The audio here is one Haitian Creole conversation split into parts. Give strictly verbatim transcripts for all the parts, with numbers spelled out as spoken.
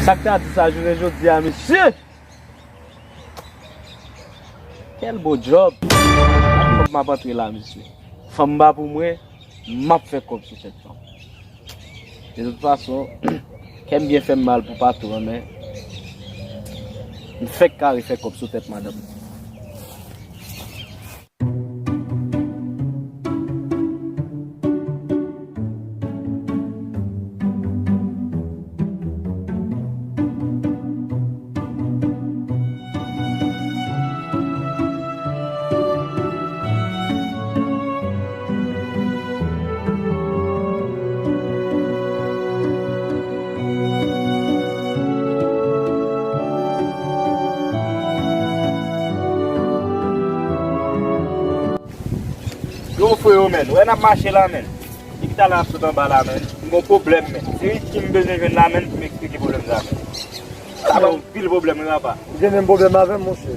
Sak ta di sa jounen jodi a, mesye? Quel beau job! Ak kòb m ap antre la, mesye. Fanm pa pou mwen, m ap fè kòb sou tèt fanm. De tout fason, kè m byen fè m mal pou Pato an, men m fèk kare fè kòb sou tèt madanm. Yo, frè yo, menn. Wè n ap mache la, menn. Depi talè n ap sot anba la, menn. M gon pwoblèm, menn. Se Ricky m bezwen jwenn la, menn, pou m eksplike pwoblèm sa, menn. Sa ba m anpil pwoblèm, wi, papa. Ou gen menm pwoblèm avè m, monchè.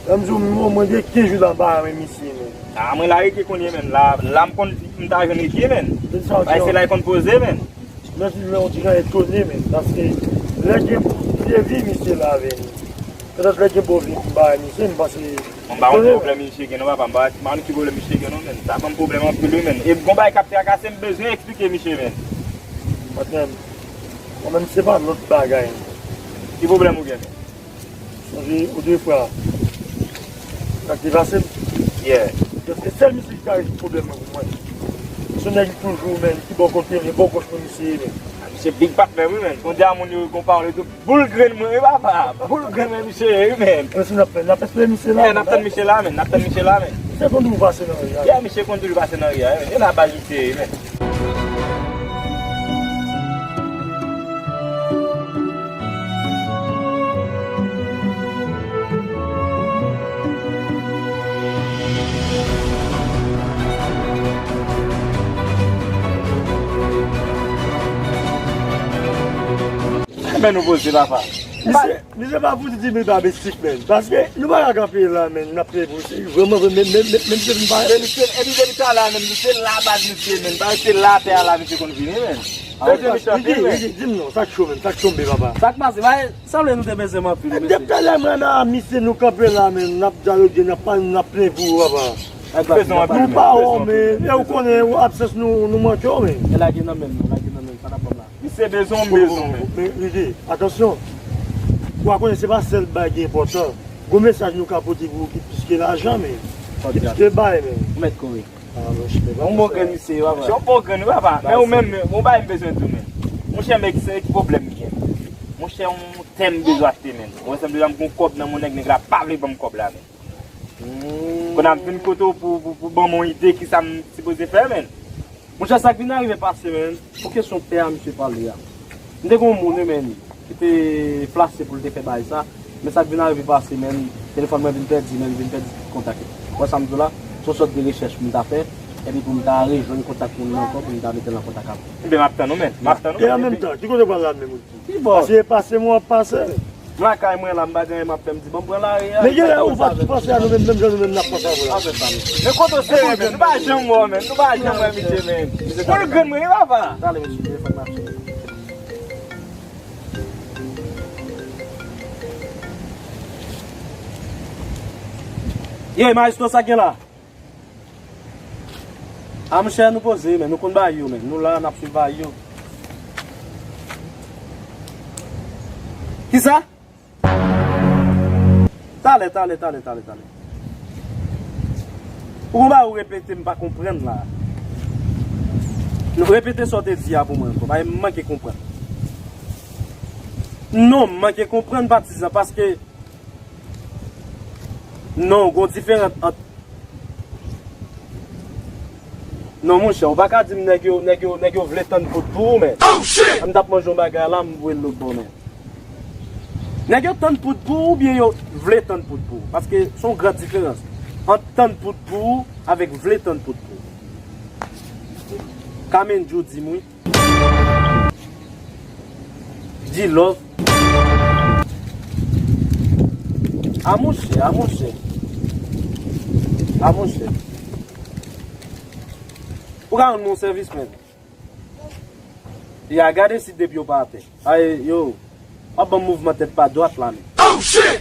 Lè m di w, mwen, mwen gen kenz jou la, m pa wè misye, menn. A, mwen la, Ricky kounye, menn. La, la m konn m ta jwenn Ricky, menn. Bay se la, l konn poze, menn. Mwen di, men, on ti jan etone, menn, paske lè gen bon vye vi, misye la avè nou. Petèt lè gen bon vi, m bay misye, m panse. Mwen pa konn pwoblèm misye gen non, papa, m pa, m pa konn ki pwoblèm misye gen non, menn. Sa ban m pwoblèm anpil, wi, menn. E gon bagay k ap trakase m, bezwen eksplike misye, menn. Patnè m, mwen menm, se pa lòt bagay, non. Ki pwoblèm ou gen, menn? Sonje, ou de fwa, sa k te pase m? Yeah. Paske sèl misye ki ka rezoud pwoblèm mwen pou mwen. Se yon nèg ki toujou, menn, ki bò kote m, bò gòch mwen misye ye, menn. A, misye big patnè, wi, menn. Kounye a moun yo gon pawòl yo di boul grenn mwen, wi, papa. Boul grenn mwen, misye ye, wi, menn. Mwen si n ap fè, n ap espere misye la. Yeah, n ap tann misye la, menn. N ap tann misye la, menn. Misye konn toujou pase nan ri a. Yeah, misye konn toujou pase nan ri a, wi, menn. E nan baz misye ye, menn. Ebyen nou poze, papa. Misye, misye pa fouti di m li pa mistik, menn. Paske nou pa ka kanpe la, menn, n ap peye pou misye. Vrèman, vrèman, men, men, men, men misye vin parèt. Men misye, epi depi talè a, menn, misye la baz misye, menn. Pa rete la atè a la, misye konn vini, menn. Rete misye anpil, menn. Ricky, di m non, sa k cho, menn, sa k tonbe, papa? Sa k pase? Bay, sanble nou te bezwen m anpil, mesye. Depi talè mwen la, misye, nou kanpe la, menn, n ap dyaloge, n ap pale, n ap plenyen pou ou, papa. Nou pa wè w, menn, e ou konnen, absans nou, nou manke w, menn. E lage nan men m, lage nan men m, sa n ap ban m la. Misye bezwen w, m bezwen w, menn. Men, Ricky, atansyon. Ou pa konnen se pa sèl bagay ki enpòtan. Gon mesaj nou ka pote pou ou ki plis ke lajan, menn. Ki plis ke bay, menn. Ou mèt kore. Ah, monchè, yon bon grenn misye, papa. Se yon bon grenn, wi, papa. Men ou menm, yon bagay m bezwen di w, menn. Monchè, men se ki pwoblèm m gen? Monchè, yon tè m bezwen achte, menn. Ou wè sa m bezwen, m gon kòb nan men nèg, nèg la pa vle ban m kòb la, menn. Kounye a m vin kote w pou, pou, pou ban m yon ide ki sa m sipoze fè, menn. Monchè, sa k vin arive pase, menn, pou kesyon tè a misye pale a. M te gen yon moun, wi, menn, ki te plase pou l te fè bagay sa, men sa k vin arive pase, menn, telefòn mwen vin pèdi, menn, vin pèdi tout kontak. Ou wè sa m di w la? Se yon sòt de rechèch pou m ta fè, epi pou m ta rejwenn kontak moun nan ankò, pou m ta mete l an kontak avè l. Ebyen, m ap tann ou, menn. M ap tann ou, menn. E an menm tan, ki kote w pral la menm, Ricky? Ki bò? Paske pase mwen ap pase. M lakay mwen la, m pa gen anyen m ap fè, m di, ban m pran lari a. Men genlè ou pa t panse a nou menm, menm jan nou menm n ap panse a nou la. Men kote w serye, menn? Nou pa janm wè w, menn. Nou pa janm wè misye, menn. Pou l grenn mwen, wi, papa. Talè, mesye, telefòn m ap sone. Ye, maestro, sa k gen la? A, monchè, nou poze, men nou konn bagay yo, men nou la, n ap swiv bagay yo. Kisa? Talè, talè, talè, talè, talè. Ou konn bagay ou repete, m pa konprann la. Nou repete sa w te di a pou mwen ankò, bagay m manke konprann. Non, m manke konprann patizan, paske non, gon diferans ant. Non, monchè, ou pa ka di m nèg yo, nèg yo, nèg yo vle tann poud pou ou, men. Oh, shit! M t ap manje yon bagay la, m voye l lòt bò, men. Nèg yo tann poud pou ou oubyen yo vle tann poud pou ou? Paske se yon gran diferans ant tann poud pou ou avèk vle tann poud pou ou. Kamendjou di m wi. Di love. A monchè, a monchè. A monchè. Ou ka rann mwen yon sèvis, menn? Ya, gade si depi yo pa atè. Ay, yo. W ap ban m mouvman tèt pa dwat la, men. Oh, shit!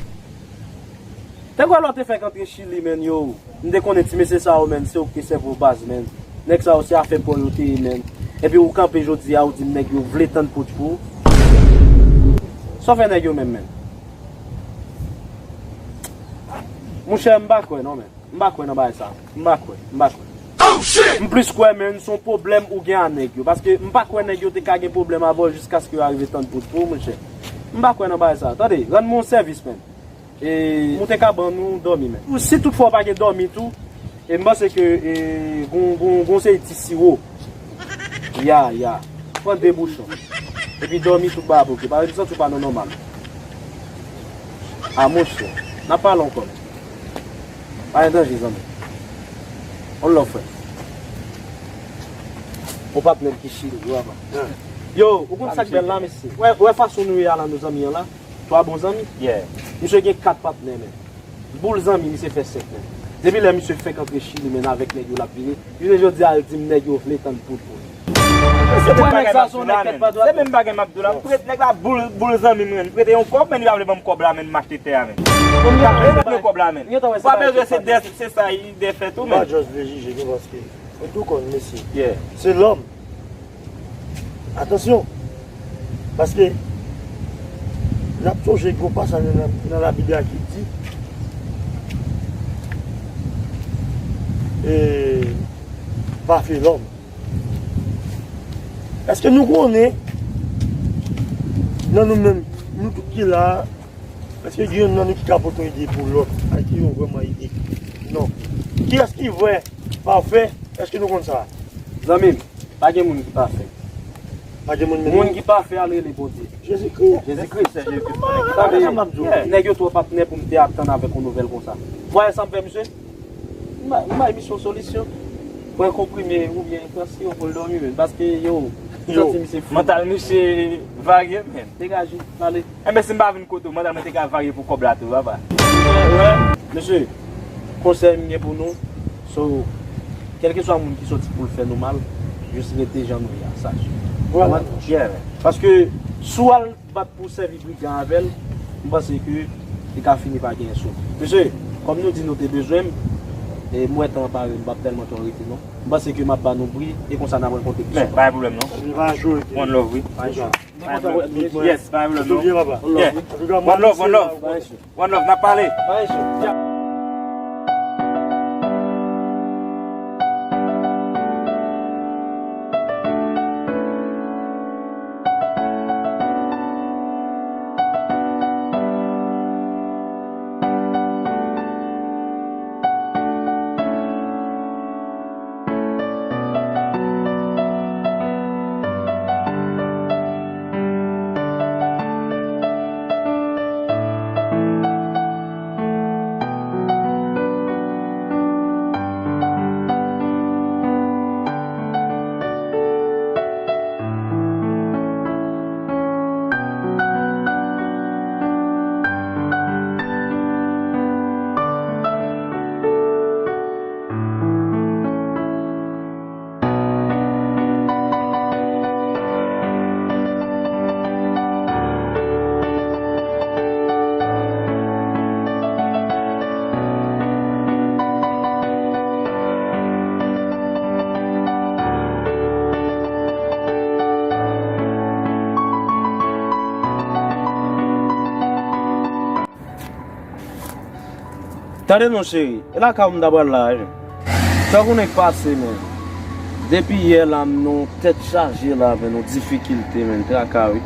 Te kwè lè w te fèk antre Chili, men, yo. M te konnen ti mesye sa yo, men, se ou ki te sèvi w baz, men. Nèg sa yo, se afè pa w yo te ye, men. Epi ou kanpe jodi a, ou di m nèg yo vle tann poutch pou ou. Sa w fè nèg yo menm, men? Monchè, m pa kwè, non, men. M pa kwè nan bagay sa. M pa kwè. M pa kwè. M plis kwè, men, se yon pwoblèm ou gen a nèg yo. Paske m pa kwè nèg yo te ka gen pwoblèm avè w jiskaske yo arive tann poutch pou ou, monchè. M pa kwè nan bagay sa. Tande, rann mwen yon sèvis, men. E, ou te ka ban nou dòmi, men. Si toutfwa w pa gen dòmi tou, e m panse ke, e, gon, gon, gon seri ti siwo. Ya, ya. Pran de bouchon. Epi dòmi tout bagay ap oke. Parèt m santi w pa nan nòmal. A monchè. N ap pale ankò. Pa gen danje, zanmi. On love, frè. On patnè m ki Chili, yo, apa. Yo, ou konn sa k bèl la, mesye? Wè, wè fason nou ye a la, nou zanmi an la. Twa bon zanmi. Yeah. Misye gen kat patnè, men. Boul zanmi, misye fè senk, men. Depi lè misye fèk antre Chili, men, avèk nèg yo l ap vini. Jounen jodi a, l di m nèg yo vle tann poutch pou li. Se menm bagay m ap di w la, men. Se menm bagay m ap di w la. M prete nèg la boul, boul zanmi m, men. M prete yon kòb, men, li pa vle ban m kòb la, men, m achte tè a, men. Li pa vle ban m kòb la, men. Ou pa bezwen, se dè, se sa, li dè fè tou, men. M pa just vle jije nou, paske nou tou konn, mesye. Yeah. Se lòm. Atansyon! Paske n ap sonje gwo pasaj nan, nan Labib la ki di, e, pa fè lòm. Èske nou konnen, nan nou menm, nou tout ki la a, èske gen youn nan nou ki ka pote yon ide pou lòt? Èske yon vrèman ide? Non. Kiyès ki vrè, pafè? Èske nou konn sa? Zanmi m, pa gen moun ki pafè. Pa gen moun menm. Moun ki pafè a rele Bondye. Jezikri. Jezikri. Tande, nèg yo twò patnè pou m te ap tann avèk yon nouvèl konsa. Vwayè sa m fè, misye? M bay, m bay misye yon solisyon. Pran konprime oubyen tansyon pou l dòmi, men. Paske, yo, m santi misye fou. Mantal misye varye, men. Degaje, ale. Enben, si m pa vin kote w, mantal mwen te ka varye pou kòb la tou, papa. Mesye, konsèy m gen pou nou, so, kèlkeswa moun ki soti pou l fè nou mal, jis rete jan nou ye a, sache. Vwala. Konprann? Yeah, man. Paske, si w al bat pou sèvi brigan avè l, m panse ke li ka fini pa genyen sou. Mesye, kòm nou di nou te bezwen m, e m wè tan an pare, m p ap tèlman twò rete, non. M panse ke m ap ba nou bri, e konsa n ap rankontre pi souvan. Men, pa gen pwoblèm, non. One love, wi. Pa gen pwoblèm. Yes, pa gen pwoblèm, non. Yeah. One love, one love. One love, n ap pale. Tande non cheri, e lakay ou m ta pral la, wi. Sa w konnen k pase, men. Depi yè la, m nan yon tèt chaje la, men, yon difikilte, men, traka, wi.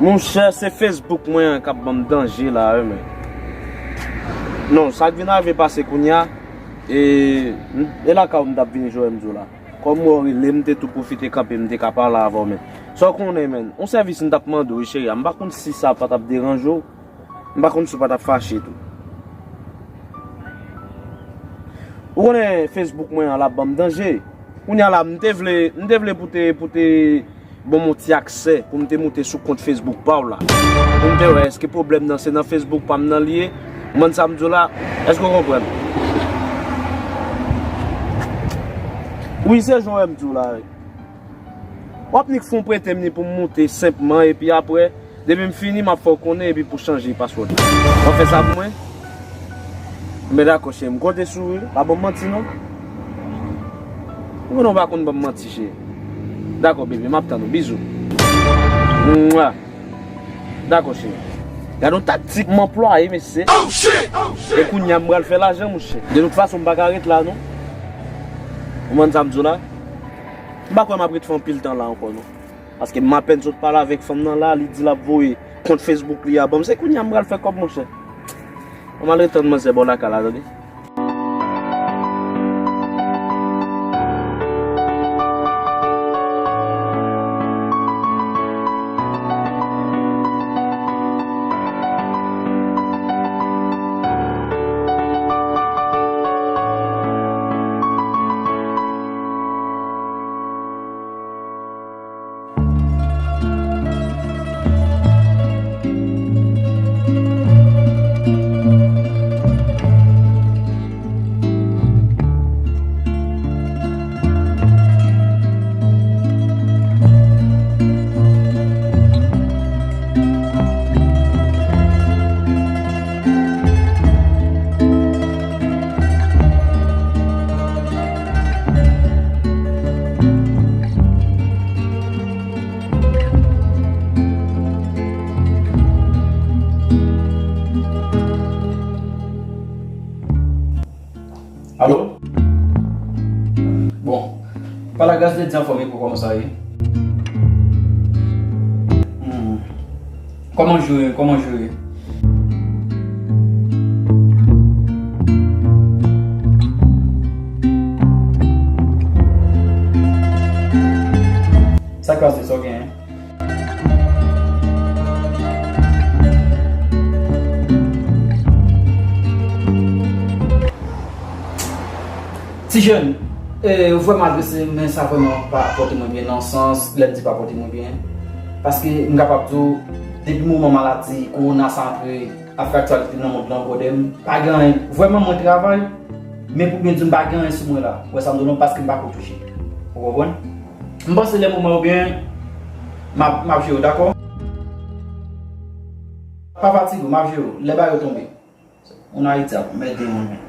Monchè, se Facebook mwen an k ap ban m danje la, wi, men. Non, sa k vin rive pase kounye a, e, e lakay ou m t ap vini jwe m di w la. Kòm ou rele, m te tou pwofite kanpe, m te ka pale avè w, men. Sa w konnen, men, yon sèvis m t ap mande w, wi, cheri a, m pa konn si sa pa t ap deranje w. M pa konn si w pa t ap fache tou. Ou konnen Facebook mwen an l ap ban m danje. Kounye a la, m te vle, m te vle pou te, pou te ban m yon ti aksè, pou m te moute sou kont Facebook pa w la. Pou m te wè èske pwoblèm nan se nan Facebook pa m nan li ye. Ou konprann sa m di w la? Èske w konprann? Wi, se jan w wè m di w la, wi. W ap nik fè yon prete m ni pou m moute senpman, epi apre, Depi m fini, m ap fè w konnen epi pou chanje password la. W ap fè sa pou mwen? Enben dakò, cheri, m konte sou ou wi. Pa ban m manti non. Ou konnen w pa konn ban m manti, cheri. Dakò, bebe, m ap tann ou. Bizou. Mwa. Dakò, cheri. Gade yon taktik m anplwaye, mesye. E kounye a, m pral fè lajan, monchè. De tout fason, m pa ka ret la, non. Ou konprann sa m di w la? M pa kwè m ap ret fè anpil tan la ankò, non. Paske m apèn sot pale avèk fanm nan la, li di l ap voye kont Facebook li a ban m. Se kounye a m pral fè kòb, monchè. An m al ret tann manzè bò lakay la, tande. Alo? Bon, pa lagras de Dye, anfòm e pou kòman sa ye? Hmm. Kòman w jwe? Kòman w jwe? Sa k pase? Sa w genyen? Ti jèn, e, ou vrèman agrese, men sa vrèman pa pote mwen byen nan sans, lè m di pa pote mwen byen. Paske m kapab di w, depi moman maladi kowona sa antre, ap fè aktyalite nan mond lan, brother, m pa gen anyen. Vrèman, mwen travay, men pou byen di w, m pa gen anyen sou mwen la. Ou wè sa m di w lan, paske m pa ko touche. Ou konprann? M panse lè moman yo byen, m ap, m ap jere w, dakò? Pa fatige w, m ap jere w. Lè bagay yo tonbe. Moun Ayiti ap mède moun.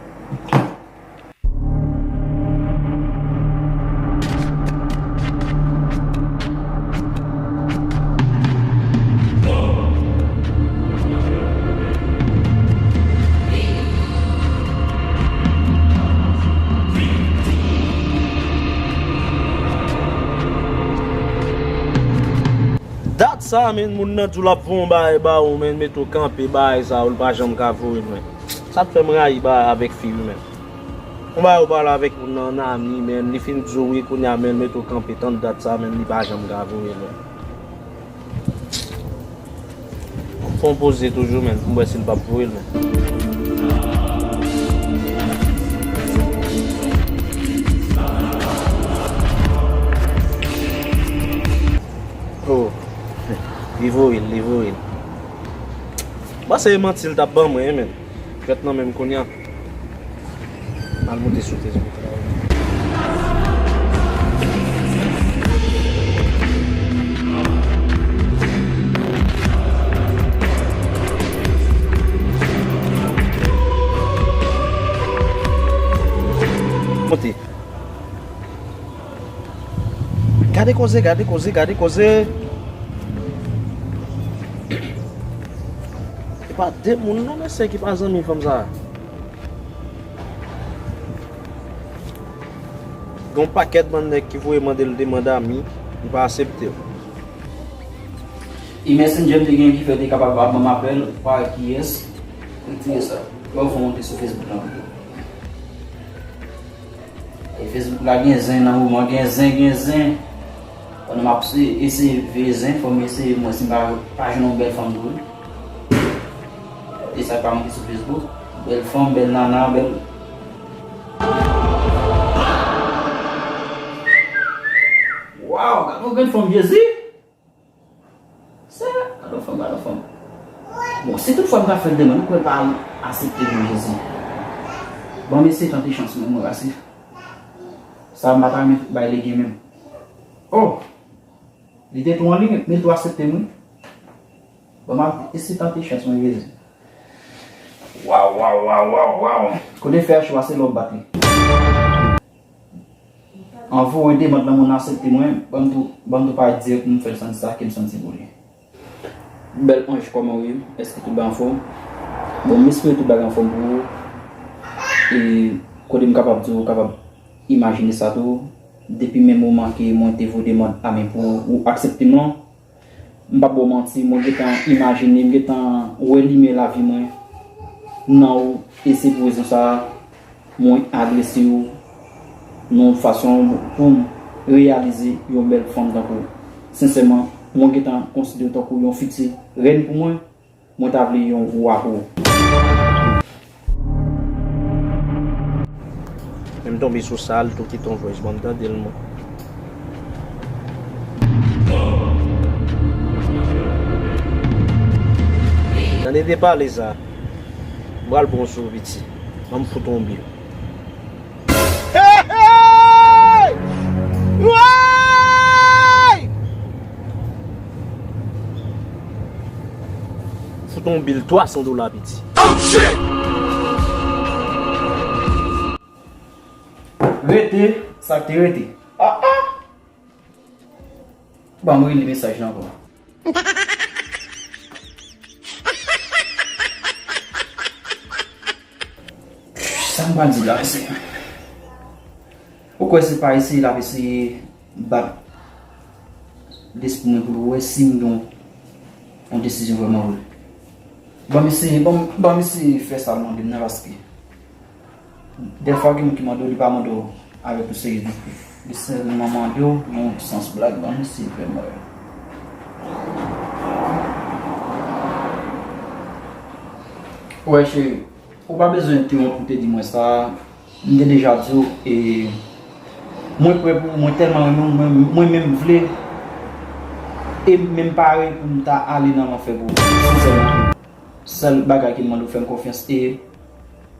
Dat sa, men, moun nan di w l ap voye yon bagay ba ou, men, mete w kanpe, bagay sa yo, l pa janm ka voye l, men. Sa k fè m rayi bagay avèk fi wi, men. Yon bagay ou pale avèk moun nan, nan ami, men, li fin di w wi, kounye a, men, mete w kanpe, tann dat sa, men, li pa janm ka voye l, men. Fè yon poze toujou, men, pou m wè si l p ap voye l, men. Oh, li voye l, li voye l. Bon, se manti l t ap ban mwen, men. Jwèt nan men m kounye a. M al moute sou Facebook la. Monte. Gade koze, gade koze, gade koze. E pa de moun non, mesye, ki pa zanmi fanm sa. Gen yon pakèt bann nèg ki voye mande l demann ami, li pa aksepte l. E Messenger m te gen ki fè te kapab ap ban m apèl, pa kiyès. Retire sa. Lè w fè w monte sou Facebook lan pito. E Facebook la gen zen nan moman, gen zen, gen zen. Pandan m ap se-, eseye veye zen, fò m eseye mwen si m pa, pa jwenn yon bèl fanm tou wi. E sa k pa monte sou Facebook. Bèl fanm, bèl nana, bèl. Waw, gade yon grenn fanm, Jezi! Sa, gade yon fanm, gade yon fanm. Bon, si tout fwa m ta fè l demann, ou kwè l pa aksepte non, Jezi? Bon, m eseye tante chans mwen, mwen, Rasif. Sa m pa ta renmen bay lege menm. Oh! Li te tou an liy, men li tou aksepte m wi. Bon, m ap eseye tante chans mwen, Jezi. Waw, waw, waw, waw, waw. Kote fè a cho a, se lè w bat li. Anvan w ede mand lan moun aksepte mwen, ban m tou, ban m tou pale dirèk pou m fè l santi sa ke m santi pou li. Bèl anj, kòman w ye? Èske tout bagay anfòm? Bon, m espere tout bagay anfòm pou ou. E kote m kapab di w, ou kapab imajine sa tou. Depi menm moman ke mwen te voye demann a men pou ou aksepte m lan, m p ap ba w manti, mwen gentan imajine, m gentan wè limyè lavi mwen nan ou, e se pou rezon sa a, mwen adrese w nan yon fason pou m reyalize yon bèl fanm tankou w. Sensèman, mwen gentan konsidere w tankou yon fiti rèn pou mwen, mwen ta vle yon wa pou ou. Men m tonbe sou sa, l tou ki t on voice, ban m tande l mwen. Tande de pale sa. M pral bon sou piti. Ban m fout on bil. Hey, hey! Woy! Fout on bil twa san dola piti. Oh shit! Rete, sa k te rete. Ah, ah! Ban m reli mesaj la ankò. Sa m pral di la, mesye? Ou kwè se pa eseye l ap eseye bat lespri mwen pou l wè si m gen yon desizyon vrèman vre? Ban m eseye, ban m, ban m eseye fè sa l mande m nan, paske dèfwa gen moun ki mande w, li pa mande w avèk yon serye lespri. Li sèlman mande w nan yon sans blag, ban m eseye fè l mwen. Wè, cheri, ou pa bezwen entewonp pou te di mwen sa. M te deja di w, e mwen prè pou ou, mwen tèlman renmen w, mwen, mwen menm vle, e m menm pare pou m ta ale nan lanfè pou ou. Sensèman, sèl bagay ke m mande w, fè m konfyans e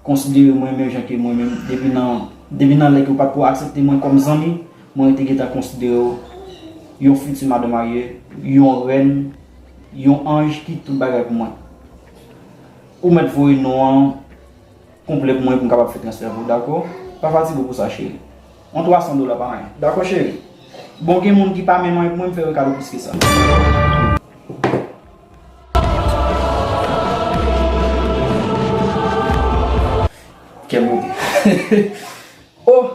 konsidere mwen menm jan ke mwen menm, depi nan, depi nan lè ke w pa t ko aksepte mwen kòm zanmi, mwen te gentan konsidere w yon fiti madan marye, yon rèn, yon anj ki tout bagay pou mwen. Ou mèt voye non an konplè pou mwen pou m kapab fè transfè pou ou, dakò? Pa fatige w pou sa, cheri. On twa san dola pa anyen. Dakò, cheri? Bon, gen moun ki pa menm anyen pou mwen, m fè yo kado plis ke sa. Kè move. Oh!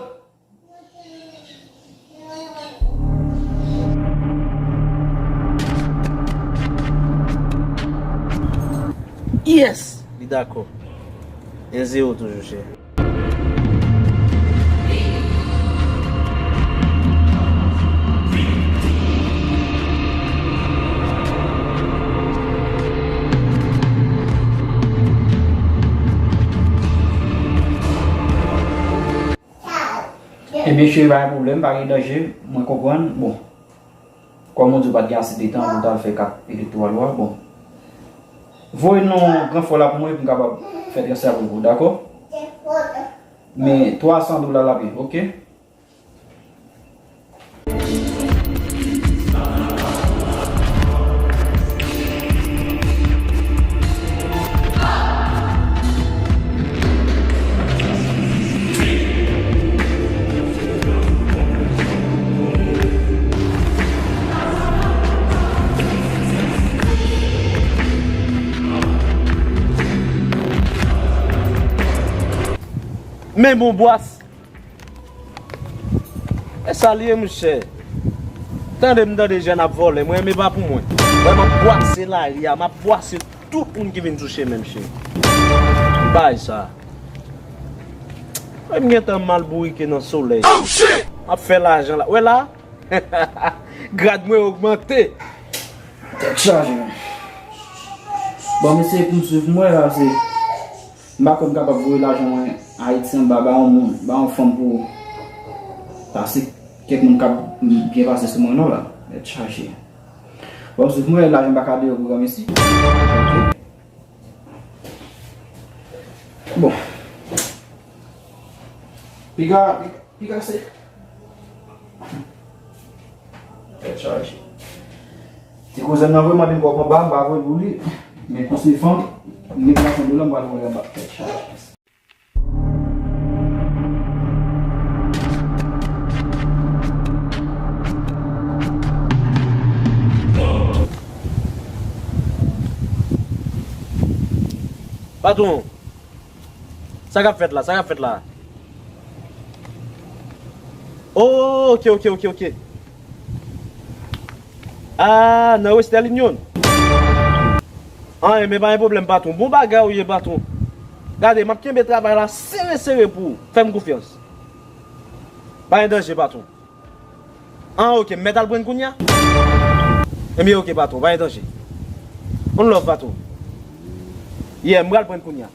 Yes! Li dakò. En zewo toujou, cheri. Ebyen, cheri, pa gen pwoblèm, pa gen danje, mwen konprann. Bon, kòm ou di w pa t gen ase de tan pou w t al fè kat elektwal ou a, bon. Voye non gran frè w la pou mwen, pou m kapab fè transfè pou ou, dakò? Men twa san dola l ap ye, oke? Men bon bwas. E sa l ye, monchè? Tande, m tande jèn ap vòlè, mwen, men pa pou mwen. Mwen, m ap bwase lari a, m ap bwase tout moun ki vin sou chemen m, cheri. Bay sa. Mwen, m gentan mal bourike nan solèy. M ap fè lajan la. Wè la? Grad mwen ogmante. Tèt chaje, men. Bon, mesye, pou m swiv mwen la, se M pa kwè m kapab voye lajan mwen Ayiti anba ba yon moun, ba yon fanm pou pase kèk moun k ap byen pase sou mwen non la. Tèt chaje. Bon, sou mwen lajan pa ka deyò pou granmesi. Ok. Bon. Piga, piga, piga se. Tèt chaje. Ti kouzen nan vre mande m pou pran ba, m pa voye l pou li. Men pou Stefan, m gen twa san dola, m pral voye anba tèt chaj. Patwon, sa k ap fèt la? Sa k ap fèt la? Oh, ok, ok, ok, ok. Ah, nan Western Union. Ah, enben, pa gen pwoblèm, patwon. Bon bagay ou ye, patwon. Gade, m ap kenbe travay la sere, sere pou ou. Fè m konfyans. Pa gen danje, patwon. Ah, ok, m mèt al pran l kounye a? Enben, ok, patwon, pa gen danje. On love, patwon. Yeah, m pral pran l kounye a.